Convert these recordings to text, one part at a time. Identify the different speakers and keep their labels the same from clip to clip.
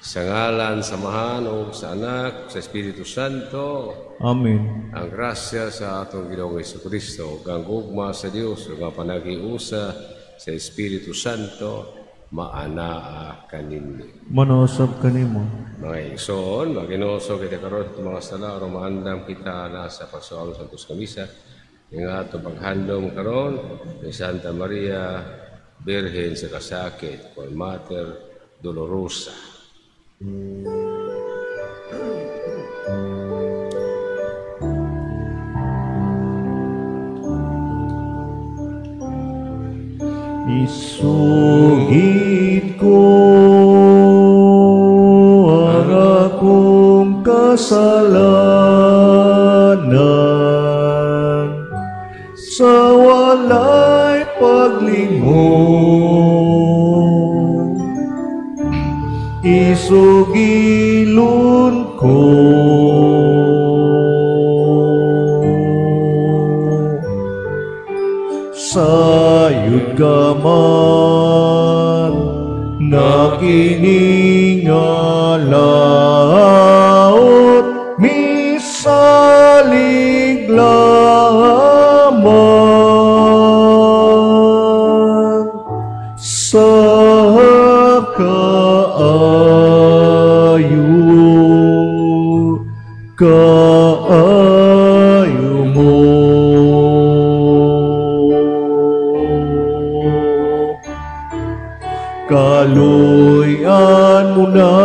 Speaker 1: Sa ngalan sa Amahan ug sa Anak, sa Espiritu Santo.
Speaker 2: Amen.
Speaker 1: Ang grasya sa atong Ginoong Hesukristo, ug ang gugma sa Dios, ug ang panaghiusa sa Espiritu Santo, maanaa kaninyo.
Speaker 2: Manausab kanimo.
Speaker 1: Mga igsoon, maginoo kita karon sa mga sala aron maandam kita na sa pagsuwalo sa Santos Kamisa. Nga ato paghandom karon ni Santa Maria Birhen sa Kasakit, o Mater Dolorosa.
Speaker 2: Isugid ko ang akong kasalanan sa walay paglimot. Isugilon ko sayod ka man na kining laot misalig lamang sa kaayo kaayo mo. Kaluyan mo na,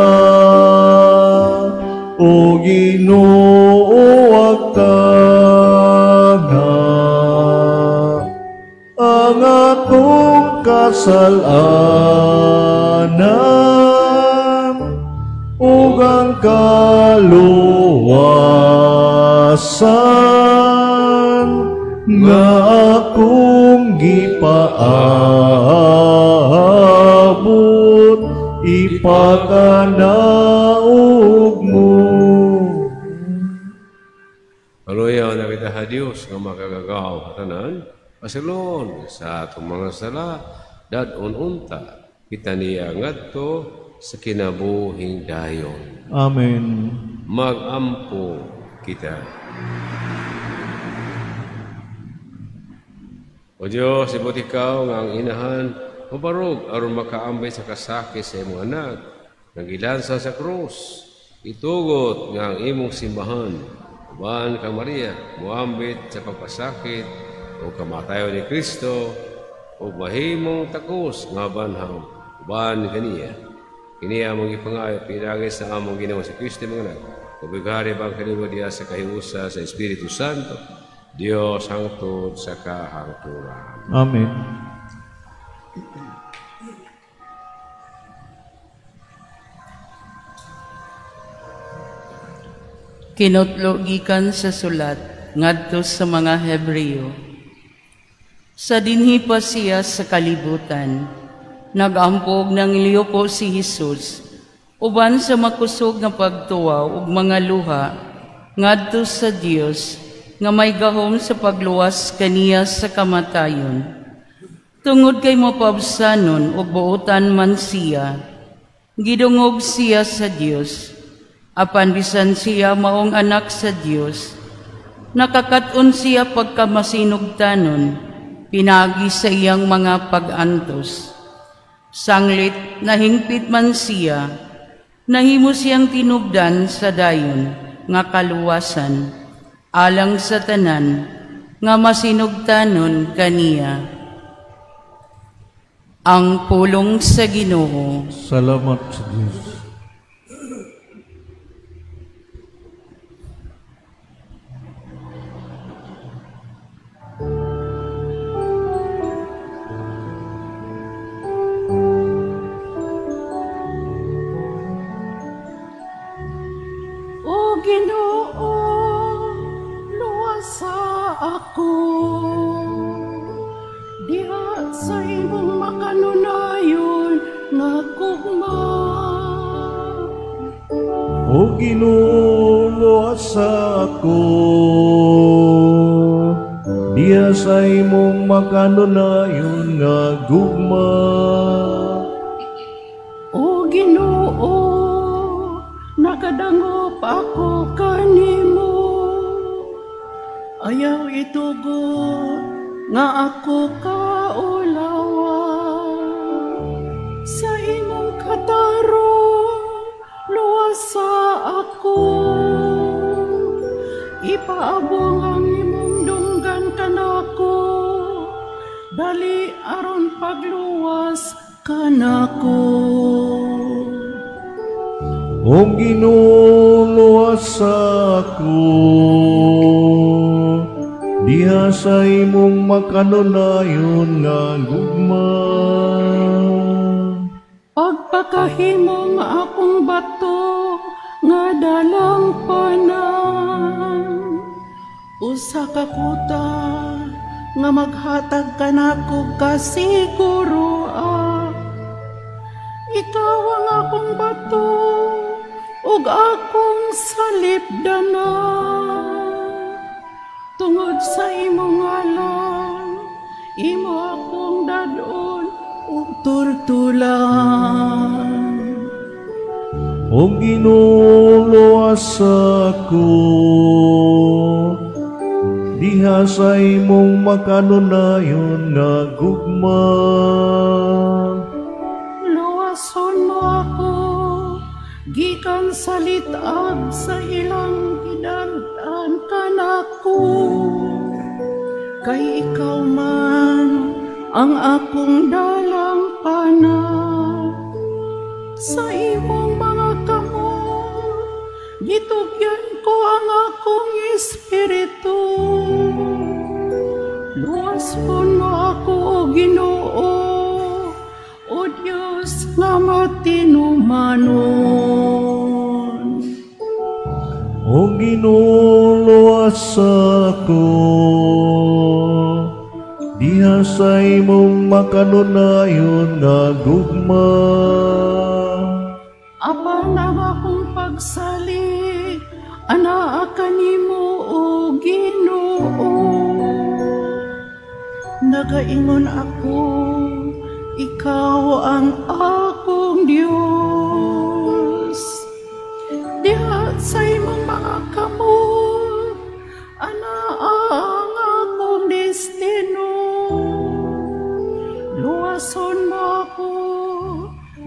Speaker 2: o Ginoo, agtanga ang akong kasalanan ug ang kaluwasan nga akong gipaabot ipakanaog mo.
Speaker 1: Hallelujah na kita ha Dios nga makagagaw tanan pasilon sa atong mga sala dad-on unta kita niya ngadto sa kinabuhing dayon.
Speaker 2: Amen.
Speaker 1: Magampo kita. O Diyos, ibot ikaw nga ang inahan mabarog aron makaambay sa kasakit sa imong anak nagilansa sa krus. Itugot nga ang imong simbahan uban kang Maria moambit sa pagpasakit o kamatayon ni Kristo o mahimong takos nga banhaw uban kaniya. Kini among gipangayo pinaagi sa among Ginoo sa Kristo mga anak. Ubighari bang kanimo diha sa kahiusa sa Espiritu Santo, Dios hangtod sa kahangturan.
Speaker 2: Amen.
Speaker 3: Kinutlo gikan sa sulat ngadto sa mga Hebreo. Sa dinhi pa siya sa kalibutan, nagampog ng liyuko si Hesus uban sa makusog nga pagtuwa ug mga luha ngadto sa Dios nga may gahom sa pagluwas kaniya sa kamatayon. Tungod kay mapabsanon ug buotan man siya, gidungog siya sa Dios. Apan bisan siya maong anak sa Dios, nakakat-on siya pagkamasinugtanon, pinagi sa iyang mga pag-antos. Sanglit nahingpit man siya, nahimo siyang tinubdan sa dayon nga kaluwasan, alang sa tanan nga masinugtanon kaniya. Ang pulong sa Ginoo.
Speaker 2: Salamat sa Diyos.
Speaker 4: O Ginoo, luwasa ako diha sa imong makanunayon nga gugma.
Speaker 2: O Ginoo, luwasa ako diha sa imong makanunayon nga gugma.
Speaker 4: O Ginoo, Nagkadangop ako kanimo. Ayaw itugot nga ako kaulawa. Sa imong katarong luwasa ako. Ipaabong ang imong dunggan kanako, dali aron pagluwas kanako.
Speaker 2: O Ginoo, luwasa ako. Diha sa imong makanunayon nga gugma.
Speaker 4: Pagpakahimo nga akong bato nga dalang panan, usa ka kuta nga maghatag kanako kasiguroa. Ikaw ang akong bato ug akong salipdanan. Tungod sa imong ngalan, imo akong dad-on ug tultulan.
Speaker 2: O Ginoo, luwasa ako. Diha sa imong makanunayon nga gugma.
Speaker 4: Luwason mo ako gikan sa litag sa ilang gidal-an kanako. Kay ikaw man ang akong dalang pana. Sa imong mga kamot gitugyan ko ang akong espiritu. Luwason mo ako, O Ginoo, O Dios nga matinumanon.
Speaker 2: O Ginoo, luwasa ako. Diha sa imong makanunayon nga gugma.
Speaker 4: Apan ang akong pagsalig, anaa kanimo, O Ginoo. Nagaingon ako, ikaw ang akong Dios. Diha sa imong mga kamot, anaa ang akong destino. Luwason mo ako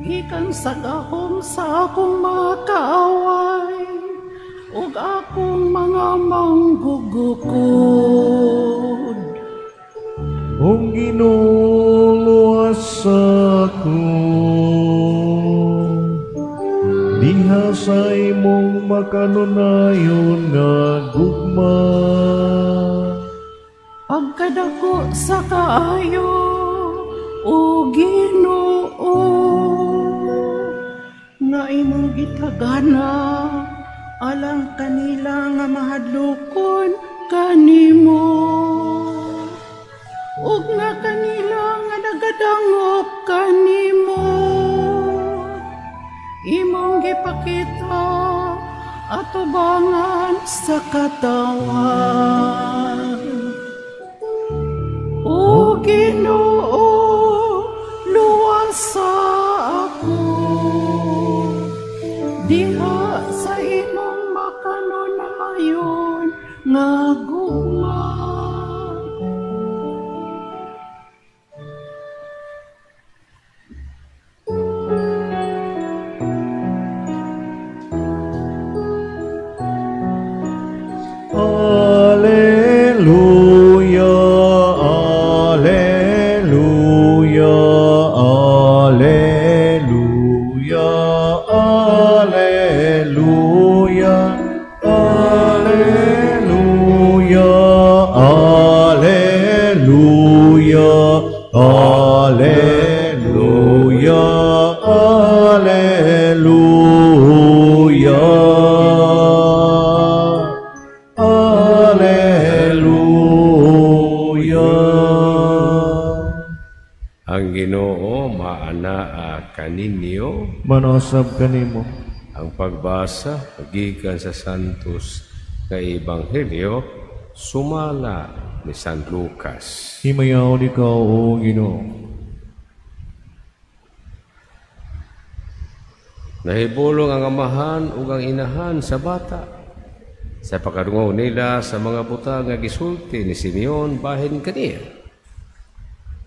Speaker 4: gikan sa gahom sa akong mga kaaway ug akong mga manggugukod.
Speaker 2: O Ginoo, luwasa ako. Diha sa imong makanunayon nga gugma.
Speaker 4: Pagkadako sa kaayo, O Ginoo, nga imong gitagana alang kanila nga mahadlokon kanimo, ug nga kanila nga nagadangop kanimo. Imong gipakita atubangan sa katawan. O Ginoo, luwasa ako. Diha sa imong makanunayon nga gugma.
Speaker 2: Alleluia, alleluia, alleluia, alleluia, alleluia, alleluia, alleluia, alleluia. Alleluia.
Speaker 1: Ang Ginoo maanaa kaninyo.
Speaker 2: Manasab kanimo.
Speaker 1: Ang pagbasa gikan sa Santos nga Ebanghelyo sumala ni San Lucas.
Speaker 2: Himayaon ikaw, O Ginoo.
Speaker 1: Nahibulong ang amahan ug ang inahan sa bata sa pagkadungog nila sa mga butang nga gisulti ni Simeon bahin kaniya.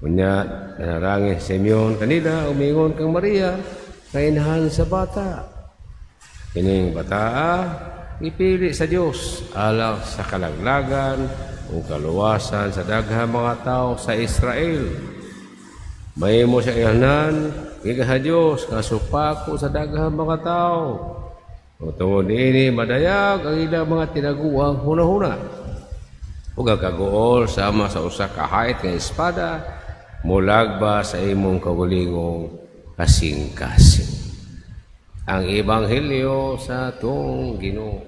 Speaker 1: Unya nanalangin si Simeon kanila, umingon kang Maria nga inahan sa bata. Kining bataa gipili sa Dios alang sa kalaglagan ug kaluwasan sa daghang mga tawo sa Israel. Mahimo siya ilhanan gikan sa Dios nga supako sa daghang mga tawo. Ug tungod niini madayag ang ilang mga tinaguang hunahuna. Ug ang kaguol sama sa usa ka hait nga espada molagba sa imong kaugalingong kasing-kasing. Ang Ebanghelyo sa atong Ginoo.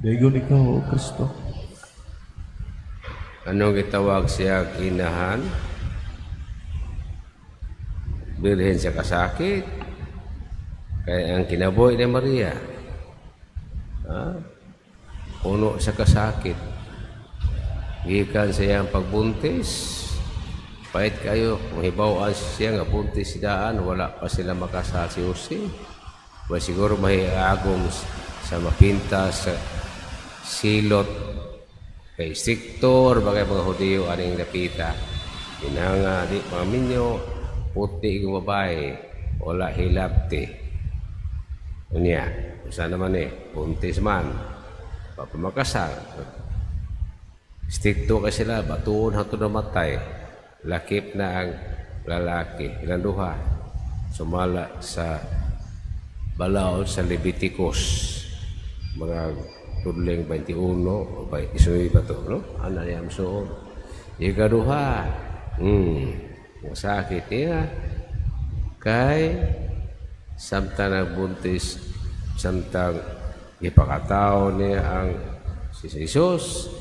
Speaker 2: Daygon ikaw, O Kristo.
Speaker 1: Anong gitawag siya inahan? Birhen sa kasakit. Kaya ang kinabuhi ni Maria, ha? Puno sa kasakit. Gikan sa iyang pagbuntis, pait kayo, kung hibaw-an siya nga buntis daan, wala pa sila makasal si Jose. Wa siguro mahiagom sa mapinta sa silot kay strikto bagay mga Hudiyo aning napita. Kinahanga di paminyo, puti ng babae, wala hilabti. Unya, usa naman buntis man, papamakasal. Strikto kay sila, batuon hangtod namatay. Lakip na ang lalaki. Ilang duha, sumala sa balaod sa Leviticus. Mga tudling 21 o 29 ba to, no? Ano niya ang suod? Ikaduha, masakit niya. Kay samtang nagbuntis, samtang ipakatao niya ang si Jesus,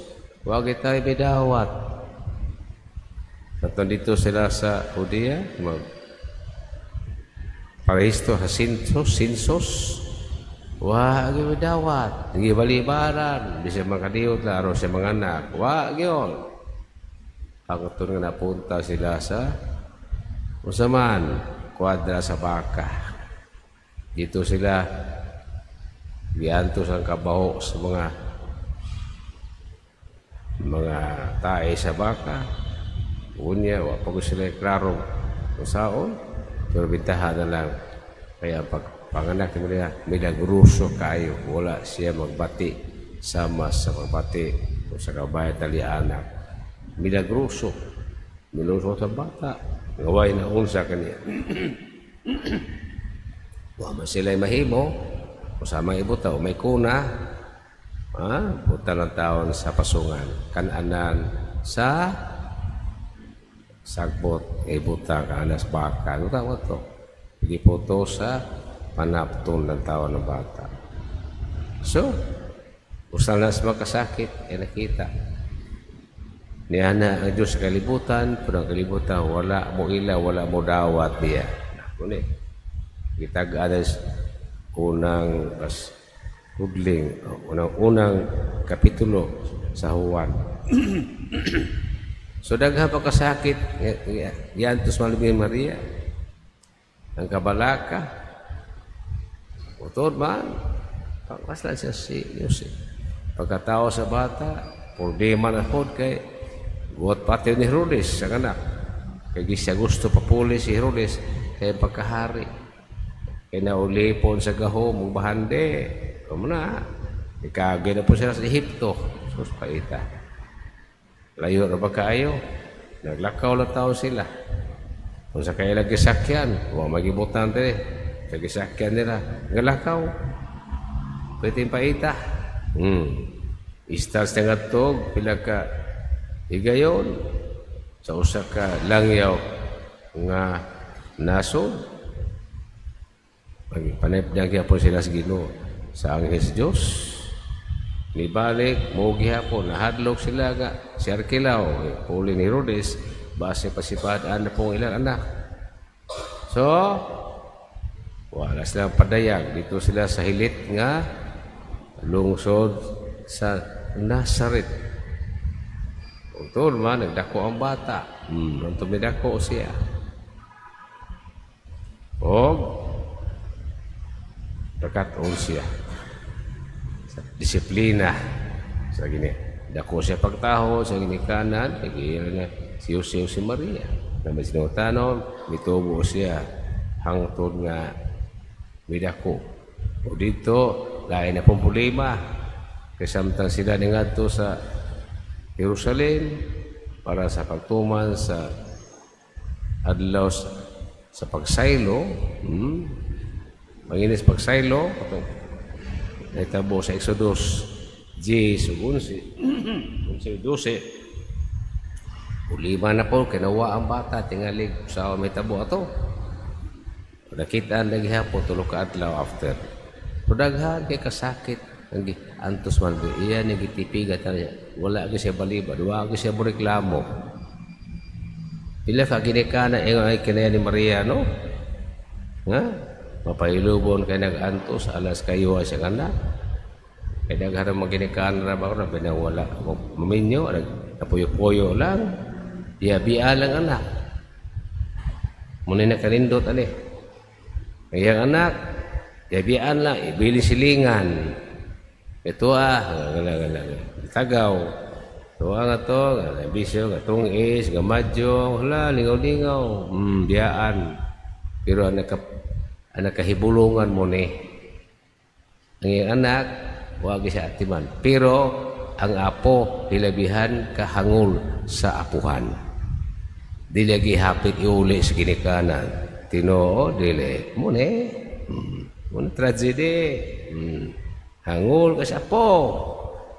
Speaker 1: wag itay bidawat. At dito sila sa Judea, magparehisto sa sinsos, wa gidawat, gibalibaran, bisag makadiyot la aron sa mga anak, wa gyud. Pagkatun nga napunta sila sa usaman, kwadra sa baka. Dito sila giantos ang kabaho sa mga tae sa baka. Unya, wa pa ko sila klaro kung saon, pero bintahan na lang. Kaya pagpanganak ni Maria, milagroso kayo, wala siya magbati sama sa magbati o sa kabayan tali anak. Milagroso, milagroso sa bata, ngaway na unsa kaniya. Wa man sila'y mahimo, usama ibutaw, may kuna, buta ng taon sa pasungan, kananan sa sagbot, ibuta ka anas baka. Ano tawag to? Giputo sa panapton ng tao ng bata. So, usal na sa magkasakit, ay nakita. Niana ang Diyos sa kalibutan, pero ang kalibutan, wala mo ila, wala mo dawat niya. Naku ni. Gitag-anas unang tudling, unang kapitulo sa Juan. So daghan pa kasakit giantos malibing Maria ang kabalaka. Utod man pangkaslan siya si Jose. Pagkatao sa bata, problema na pod kay buot pati ni Herodes sa anak. Kay di siya gusto papuli si Herodes kay pagkahari. Kay naulipon sa gahom ug bahande. Amo na, ikagay na po sila sa Ehipto. Sus paita. Layo na ba kaayo? Naglakaw na tao sila. Kung sa kailang gisakyan, wa magibutan diri. Sa gisakyan nila, naglakaw. Pwede paita. Istas nga tog pila ka higayon sa usa ka langyaw nga nasod. Panay gyapon sila sa Ginoo sa anghel sa Dios. Nibalik, mo gihapon, nahadlok sila nga si Arquelao, puli ni Herodes, base pasipad-an na pong ilang anak. So, wala silang padayag. Dito sila sa hilit nga lungsod sa Nazaret. Utol man, nagdako ang bata. Nung tumidako siya. Og, Pagkat-on siya. Sa disiplina. Sa gini, dako siya pagtaho sa ginikanan, nagiila na si Jose si Maria. Na may sinutanon, mitubo siya hangtod nga midako. O dito, lain na pong problema. Kaya samtang sila ningadto sa Jerusalem para sa pagtuman sa adlaw sa pagsaylo, manginis pagsaylo, katong nahitabo sa Exodus 10 ug 11, 12. Ulima na po, kinawa ang bata, tingalig sa may tabo ato. Nakita ang nagihapon, tulo ka adlaw after. Pero daghan kay kasakit, ang antos man, iya ni gitipiga, wala gyud siya balibad, wala gyud siya reklamo. Pila ka ginikana ingon ay kinaya ni Maria, no? Nga? Mapailubon kay nag-antos, alas kayo ay siyang anak. Kay daghan ang maginikana na ba na binawala. Maminyo, napuyo-puyo lang. Diabia lang anak. Muna nakalindot, ani. Kaya ang anak, diabiaan lang, ibili silingan. Ito tagaw. Ito nga to, nga bisyo, nga tungis, nga madyo, hala, lingaw-lingaw. Biyaan. Pero ang nakahibulungan mo ni. Ang iyang anak, wag siya atiman. Pero ang apo, hilabihan kahangol sa apuhan. Dili gihapit iuli sa ginikanan. Tinoo, dili. Muna muna tragedy. Hangol ka sa apo.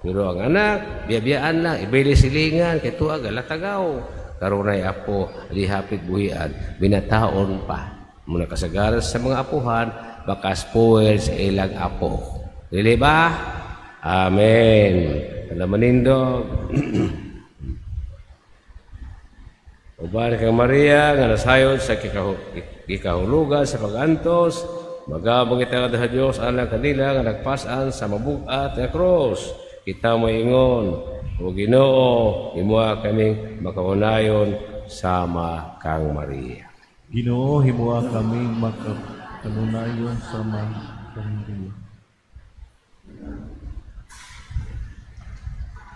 Speaker 1: Pero ang anak, biyabiyaan lang, ibili silingan, kay tuag, alatagaw. Karunay apo, lihapit buhian, binataon pa. Muna kasagaran sa mga apuhan, baka spoil sa ilang apo. Dili ba? Amen. Alamanindog. Uban kang Maria, nga nasayod sa gikahulugan sa pag-antos, magabang kita sa Diyos alang kanila nga nagpasan sa mabugat nga krus. Kita moingon, o Ginoo, himuha kaming makaunayon sama kang Maria.
Speaker 2: Ginoo, himuha kaming makaunayon sama kang Maria.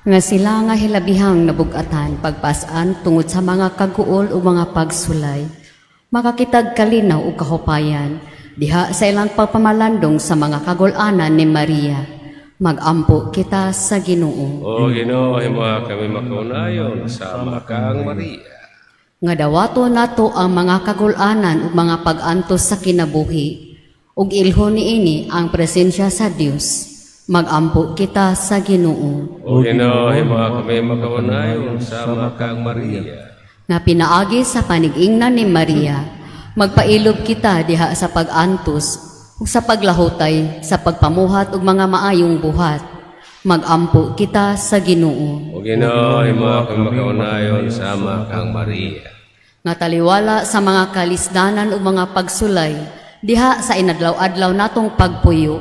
Speaker 5: Nga sila nga hilabihang nabugatan pagpasan tungod sa mga kaguol o mga pagsulay, makakitag kalinaw o kahupayan, diha sa ilang pagpamalandong sa mga kagulanan ni Maria. Magampo kita sa Ginoo.
Speaker 1: O Ginoo, himuha kami makaunayon sama kang Maria.
Speaker 5: Nga dawato nato ang mga kagulanan ug mga pag-antos sa kinabuhi, ug ilhon niini ang presensya sa Dios. Magampo kita sa Ginoo.
Speaker 1: O Ginoo, himuha kami makaunayon sama kang Maria.
Speaker 5: Nga pinaagi sa panigingnan ni Maria, magpailob kita diha sa pag-antos ug sa paglahutay sa pagpamuhat ug mga maayong buhat. Magampo kita sa Ginoo.
Speaker 1: O Ginoo, himuha kami makaunayon sama kang Maria.
Speaker 5: Nga taliwala sa mga kalisdanan ug mga pagsulay diha sa inadlaw-adlaw natong pagpuyo,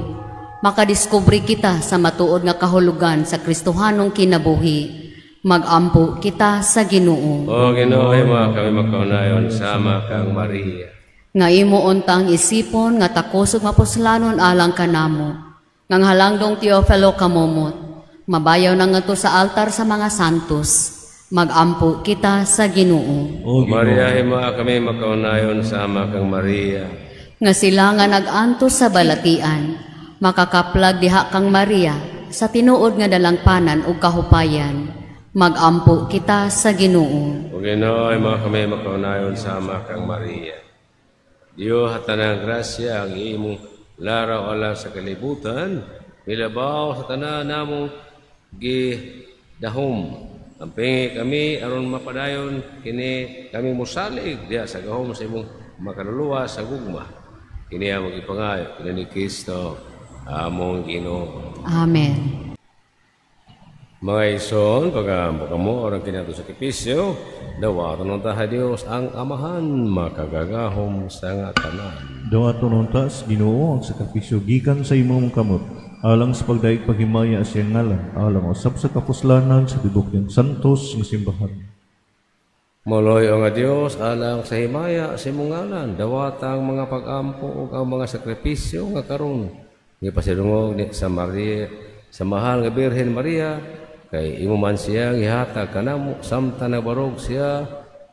Speaker 5: makadiskubre kita sa matuod nga kahulugan sa Kristohanong kinabuhi. Magampo kita sa Ginoo.
Speaker 1: O Ginoo, himuha kami makaunayon sama kang Maria.
Speaker 5: Nga imo untang isipon nga takos ug mapuslanon alang kanamo, ngang halangdong Teofilo kamomot, mabayaw na ngadto sa altar sa mga santos. Magampo kita sa Ginoo.
Speaker 2: O
Speaker 1: Maria, himuha kami makaunayon sama kang Maria.
Speaker 5: Nga sila nga nag-antos sa balatian, makakaplag diha kang Maria sa tinuod nga dalangpanan ug kahupayan. Magampo kita sa Ginoo.
Speaker 1: O Ginoo, himuha kami makaunayon sama kang Maria. Diyo hatanang grasya ang imong laraw alang sa kalibutan, milabaw sa tanan namong gidahom. Ampingi kami aron mapadayon kini kami mosalig diha sa gahom sa imong makaluluwa sa gugma. Kini ang ipangayo kini ni Kristo among Ginoo.
Speaker 5: Amen.
Speaker 1: Mga ison, pagampo kamo orang kinato sa kipisyo, dawaton unta sa Dios ang Amahan makagagahom sa nga tanan.
Speaker 2: Dawaton unta sa Ginoo ang sakripisyo gikan sa imong kamot, alang sa pagdaig paghimaya sa iyang ngalan, alang usab sa kapuslanan sa tibok niyang santos nga simbahan.
Speaker 1: Moloy nga Dios alang sa himaya sa imong ngalan, dawata ang mga pag-ampo ug ang mga sakripisyo nga karon Gipasidungog ni sa Maria, sa mahal nga Birhen Maria, kay imo man siya gihatag kanamo samtang nagbarog siya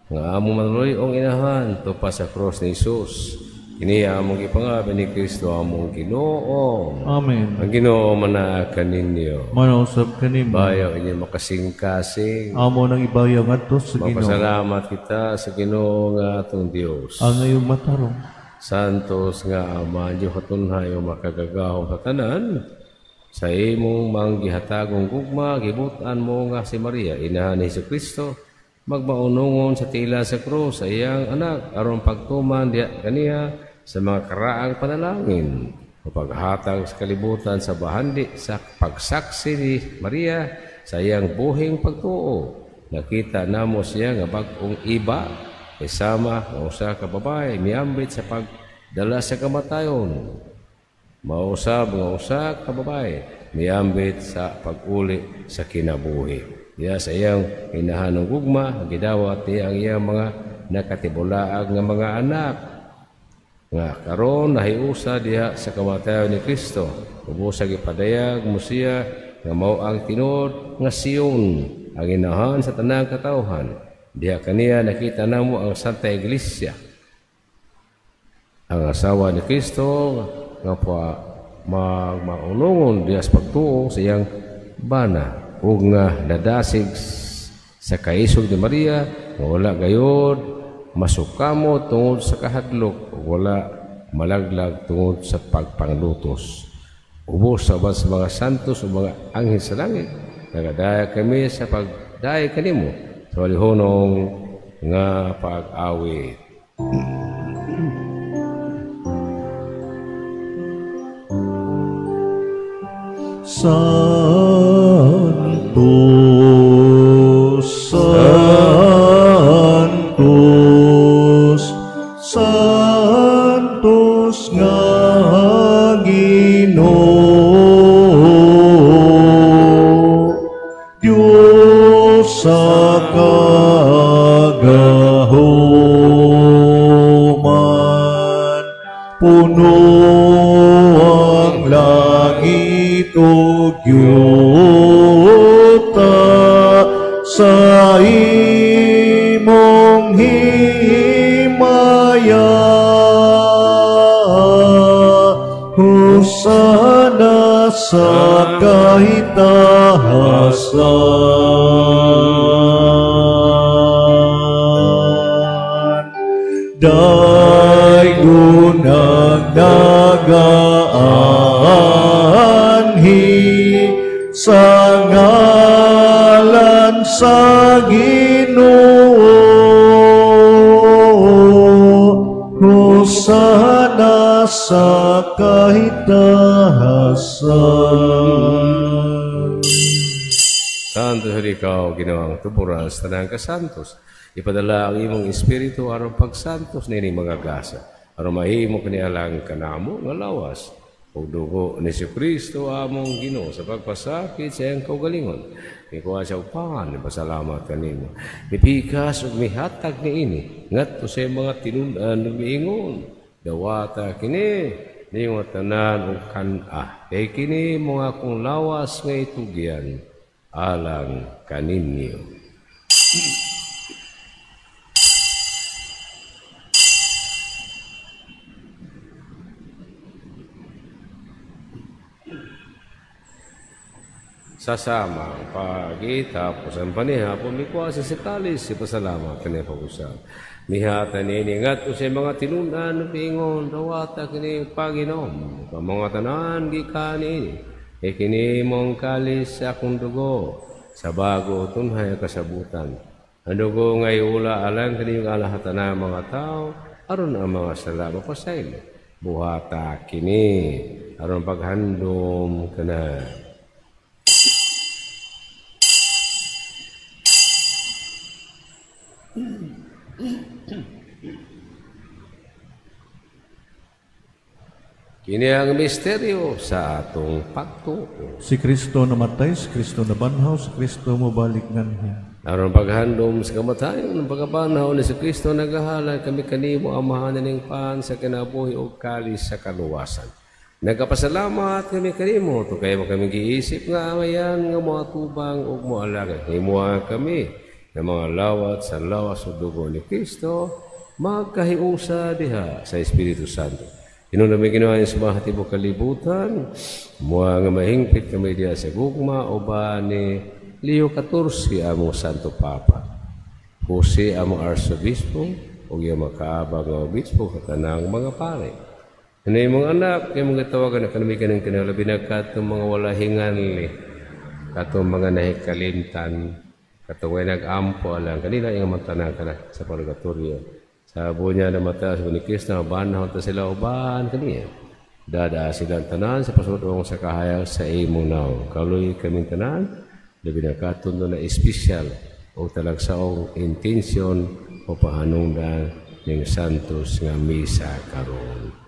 Speaker 1: nga among manluluy-ong inahan tupa sa krus ni Hesus. Kini among gipangabi ni Kristo among Ginoo.
Speaker 2: Amen.
Speaker 1: Ang Ginoo manaa kaninyo.
Speaker 2: Manausab kanimo.
Speaker 1: Bayaw inyo makasingkasing.
Speaker 2: Amo nang ibayaw ngadto sa Ginoo.
Speaker 1: Mapasalamat kita sa Ginoo nga atong Dios.
Speaker 2: Ang iyong matarong.
Speaker 1: Santos nga Ama, Dios katunhay o makagagahom sa tanan, sa imong manggihatagong gugma, gibutan mo nga si Maria, inahan ni Jesucristo, magmaunungon sa tila sa krus sa iyang anak, aron pagtuman diha kaniya sa mga karaang panalangin, o paghatag sa kalibutan sa bahandi sa pagsaksi ni Maria sa iyang buhing pagtuo. Nakita namo siya nga bag-ong iba, kasama nga usa ka babae miambit sa pagdala sa kamatayon. Mausab nga usa ka babae miambit sa pag-uli sa kinabuhi. Diya sa iyang inahanong gugma, gidawat niya ang iyang mga nakatibulaag nga mga anak nga karon nahiusa diha sa kamatayon ni Kristo. Ubusa gipadayag mo siya nga mao ang tinuod nga Sion, ang inahan sa tanang katawhan. Diha kaniya nakita namo ang Santa Iglesia, ang asawa ni Kristo nga magmaunungon diha sa pagtuo sa iyang bana ug nga nadasig sa kaisog ni Maria nga wala gayod masukamo tungod sa kahadlok ug wala malaglag tungod sa pagpanglutos. Ubos sa ubang sa mga santos ug mga anghel sa langit, nagadaya kami sa pagdaya kanimo sa walihonong nga pag-awit.
Speaker 2: Santo, Santos, Santos nga Ginoo, Dios sa kagahuman, puno ang langit ug yuta sa imong himaya. Hosana sa kahitahasan. Daygon ang nagaanhi sa ngalan sa Ginoo. Hosana sa kahitahasan.
Speaker 1: Santo ikaw, Ginoong tuburan sa tanang kasantos. Ipadala ang imong espiritu aron pagsantos nining mga gasa, aron mahimo kanialang kanamo nga lawas ug dugo ni Jesucristo among Ginoo sa pagpasakit sa iyang kaugalingon. Mikuha siya og pan, pasalamat kanimo. Mipikas ug mihatag niini ngadto sa iyang mga tinun-an ug miingon, dawata kini ninyo tanan ug kan-a, kay kini mga akong lawas nga itugyan alang kaninyo. Sa samang pagitapos ang panihapon, mikuha sa sitalis, ipasalamat kaniya pag-usap. Mihata niini ngadto sa mga tinun-an pingon, dawata kini Pag-inom, mga tanan gikan niini, e kini mong kalis sa akong dugo, sa bago tunhay kasabutan. Ang dugo nga iula alang kaniyong alahatan na mga tao, aron ang mga sala mapasaylo. Buhata kini, aron paghandom kana. Kini ang misteryo sa atong pagtuo.
Speaker 2: Si Kristo namatay, si Kristo nabanhaw, si Kristo mobalik nganhi.
Speaker 1: Aron paghandom sa kamatayon ng pagkabanhaw ni si Kristo, nagahalad kami kanimo, Amahan ning pan sa kinabuhi ug kalis sa kaluwasan. Nagapasalamat kami kanimo to kay mo kami giisip nga angayan nga moatubang ug moalagad. Himoa kami nga mga lawat sa lawas ug dugo ni Kristo magkahiusa diha sa Espiritu Santo. Hinuon mi Ginoo sa mga tibuok kalibutan, moa nga mahingpit kami diha sa gugma uban ni Leo XIV among Santo Papa, Jose among Arsobispo ug iyang makaabang nga obispo katanang mga pare. Ano yung mga anak, yung mga tawagan na kanami ka ng kinalabi na katong mga wala hinganli, katong mga nahikalimtan, katong way nag-ampo alang kanila, yung mantanang ka na sa purgatorio. Sa bunya na mata sa ni Kristo, banahon ta sila uban kaniya. Dada silang tanan sa pasudong sa kahayag sa imong naong. Kaloy kaming tanan, labi na katundo na espesyal o talagsaong intensyon o pahanungdan ng Santos nga misa karon.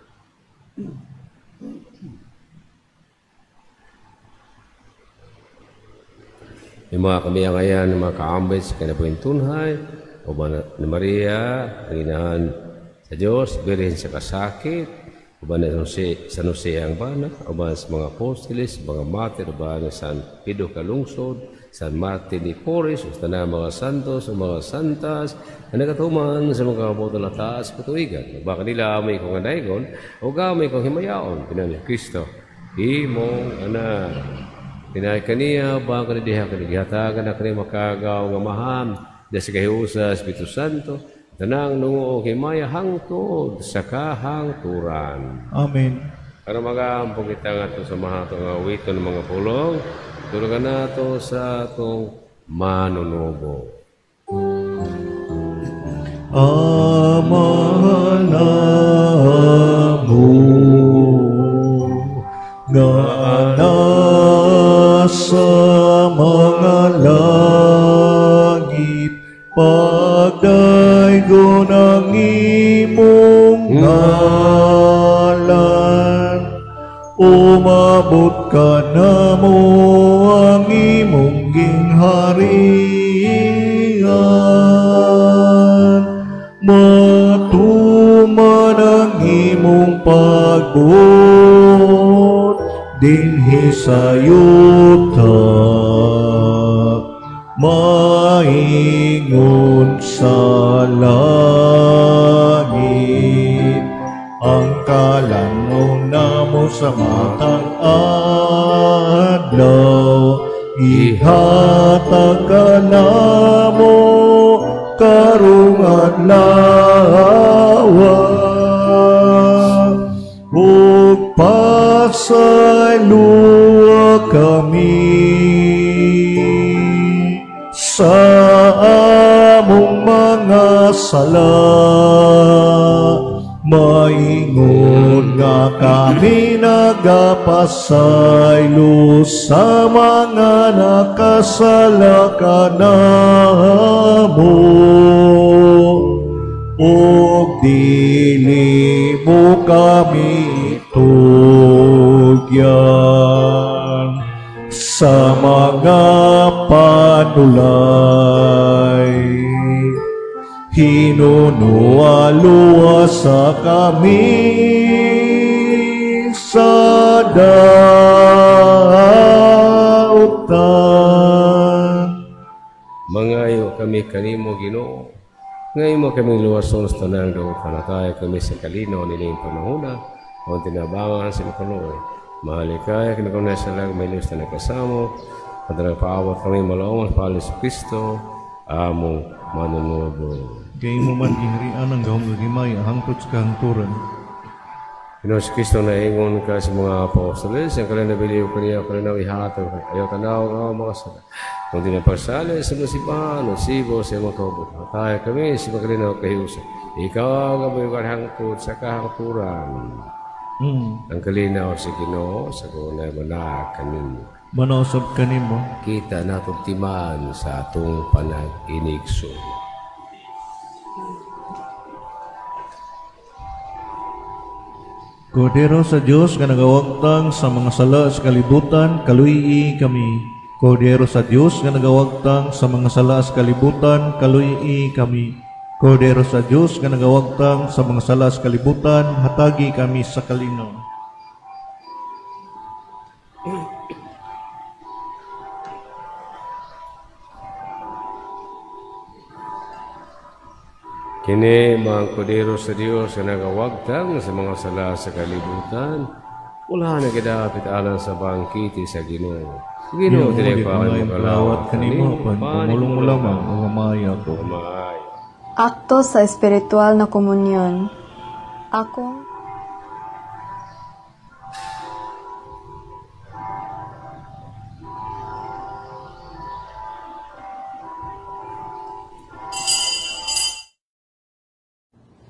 Speaker 1: Yung mga kami ang ayan, mga kaambay sa kinabuhing tunhay, o ba ni Maria, ang inahan sa Diyos, Birhen sa kasakit, o ba na San Jose ang bana, o ba sa mga apostoles, mga martir, o ba na San Pedro Calungsod, San Martin de Porres, o sa mga santos, o mga santas, na nagatuman sa mga kabutan na taas patuigan. Baka nila may kong anaygon, o gamay kong himayaon, pinang Kristo, imong anak. Pinay kaniya, baka ni diha kanigihatagan na kani makagaw nga maham, diha sa kahiusa, Espiritu Santo, tanang nungo himaya hangtod sa kahangturan.
Speaker 2: Amen.
Speaker 1: Aron magaampo kita nga ato sa mahatong nga awiton ng mga pulong, tulungan nato sa atong manunubo.
Speaker 2: Ama namo nga nasa mga langit, pagdaygon ang imong ngalan, umabot ka namo ang imong gingharian, matuman ang imong pagbuot dinhi sa yuta, maingon sa langit. Ang kalanong namo sa matang adlaw, ihatag ka namo karong adlaw, ug pasayloa kami sa among mga sala, maingon nga kami nagapasaylo sa mga nakasala kanamo, ug dili mo kami tugyan sa mga panulay. Hinunualuwa sa kami sa dautan.
Speaker 1: Mangayo kami kanimo, Ginoo. Ngayon mo kami luwason sa tanang dautan. Tayo kami sa kalino niling panahuna, o tinabangan sa makaluoy. Mahalikay, kinakunay sa lag, may lista na kasamo, at nagpaawat kami malaungan, pahalis Kristo, among manunubo.
Speaker 2: Kay mo man giharian ang gahom nga himaya hangtod sa kahangturan.
Speaker 1: Ginoo si Kristo naingon ka sa mga apostoles, ang kanila nabiliw kaniya kanila ihatag ayaw tanaw nga mga sala. Kung di na pagsali sa mga simbahan, o sibo sa mga kaubot. Tayo kami sa mga kanila kahiusa. Ikaw ang amoy hangtod sa kahangturan. Ang kalinaw sa Ginoo sa kunay manaa kaninyo.
Speaker 2: Manausab kanimo.
Speaker 1: Kita natong timaan sa atong panag-inigso.
Speaker 2: Kordero sa Dios nga nagawagtang sa mga sala sa kalibutan, kaluyi kami. Kordero sa Dios nga nagawagtang sa mga sala sa kalibutan, kaluyi kami. Kordero sa Dios nga nagawagtang sa mga sala sa kalibutan, hatagi kami sa kalinaw.
Speaker 1: Kini mga kordero sa Dios nga nagawagtang sa mga sala sa kalibutan. Wala na gidapit alang sa bangkiti sa Ginoo. Ginoo, dili
Speaker 2: di
Speaker 1: pa
Speaker 2: ko
Speaker 1: kayo
Speaker 2: ngayon
Speaker 1: makalawat
Speaker 2: kalawat kanimo, apan pumulong mo lamang ug amaya ko.
Speaker 1: Maayo.
Speaker 6: Akto sa espiritual na komunyon. Akong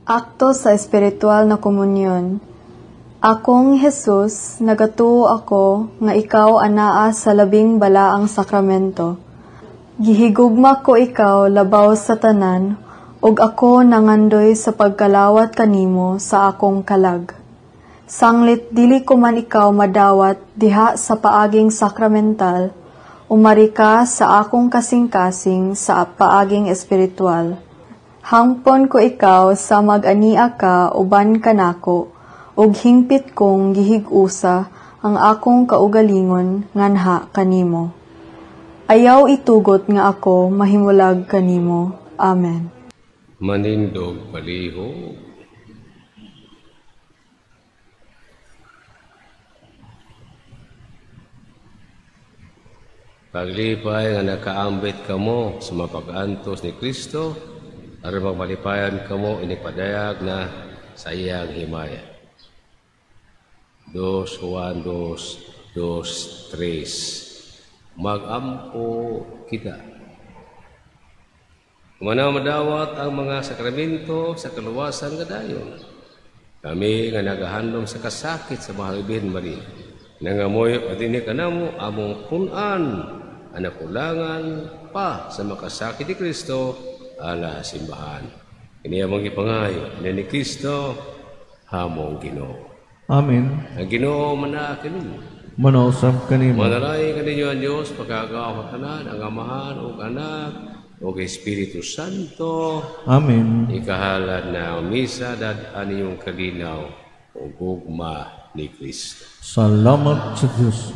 Speaker 6: Akto sa espiritual na komunyon. Akong Jesus, nagatuo ako nga ikaw anaa sa labing balaang sakramento. Gihigugma ko ikaw labaw sa tanan, ug ako nangandoy sa pagkalawat kanimo sa akong kalag. Sanglit dili ko man ikaw madawat diha sa paaging sakramental, umari ka sa akong kasing-kasing sa paaging espiritual. Hangpon ko ikaw sa mag-ania ka uban kanako, ug hingpit kong gihig-usa ang akong kaugalingon nganha kanimo. Ayaw itugot nga ako mahimulag kanimo. Amen.
Speaker 1: Manindog palihog. Paglipay nga nakaambit kamo sa mapag-antos ni Kristo, aron magmalipayan kamo inipadayag na sa iyang himaya. 2, 1, 2, 2, 3. Magampo kita. Kumanaw madawat ang mga sakramento sa kaluwasan kadayon. Kami nga nagahandom sa kasakit sa Mahal Birhen Maria. Nangamoy at ini kanamo among punan ang nakulangan pa sa makasakit ni Kristo ala simbahan. Ini among gipangayo ni Kristo hamong Ginoo.
Speaker 2: Amen.
Speaker 1: Ang Ginoo manaa kini.
Speaker 2: Manausap kanimo.
Speaker 1: Manalay kaninyo ang Dios pagkagawa tanan ang Amahan ug Anak ug Espiritu Santo.
Speaker 2: Amen.
Speaker 1: Ikahalad na ang misa dad-an niyong kalinaw ug gugma ni Kristo.
Speaker 2: Salamat sa Dios.